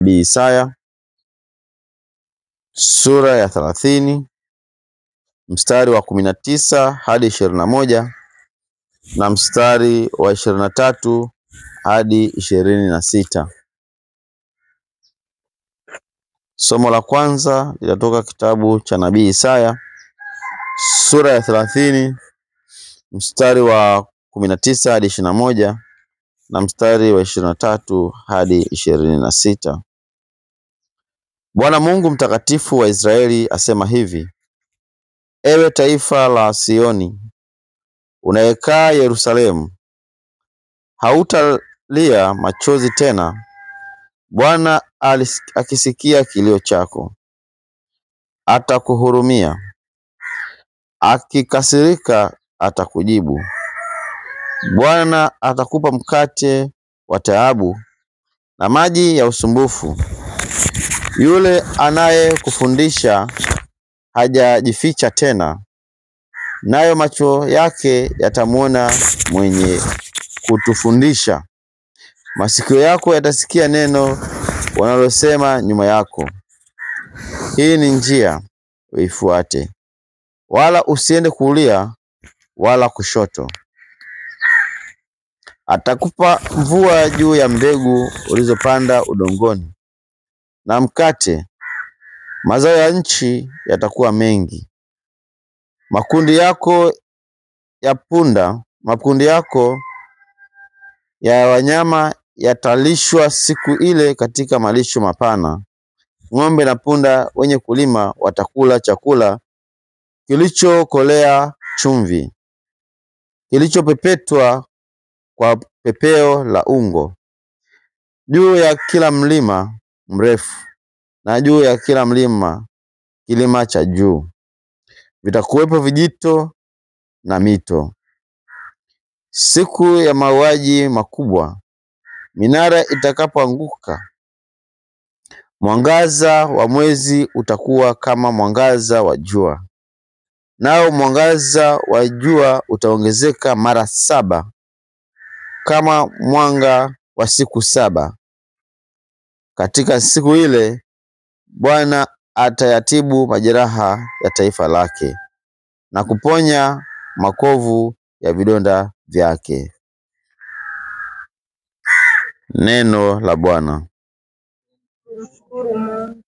Nabii Isaya sura ya 30 mstari wa 19 hadi 21 na mstari wa 23 hadi 26. Somo la kwanza linatoka kitabu cha Nabii Isaya sura ya 30 mstari wa 19 hadi 21 na mstari wa 23 hadi 26. Bwana Mungu mtakatifu wa Israeli asema hivi: Ewe taifa la Sioni, unayekaa Yerusalemu, hautalia machozi tena. Bwana akisikia kilio chako, atakuhurumia; akikasirika, atakujibu. Bwana atakupa mkate wa taabu na maji ya usumbufu. Yule anayekufundisha hajajificha tena, nayo macho yake yatamwona mwenye kutufundisha. Masikio yako yatasikia neno wanalosema nyuma yako. Hii ni njia, uifuate, wala usiende kulia wala kushoto. Atakupa mvua juu ya mbegu ulizopanda udongoni, na mkate; mazao ya nchi yatakuwa mengi. Makundi yako ya punda, makundi yako ya wanyama yatalishwa siku ile katika malisho mapana. Ng'ombe na punda wenye kulima watakula chakula kilichokolea chumvi, kilichopepetwa kwa pepeo la ungo. Juu ya kila mlima mrefu na juu ya kila mlima kilima cha juu vitakuwepo vijito na mito. Siku ya mauaji makubwa, minara itakapoanguka, mwangaza wa mwezi utakuwa kama mwangaza wa jua, nao mwangaza wa jua utaongezeka mara 7, kama mwanga wa siku 7. Katika siku ile Bwana atayatibu majeraha ya taifa lake na kuponya makovu ya vidonda vyake. Neno la Bwana. Tumshukuru Mungu.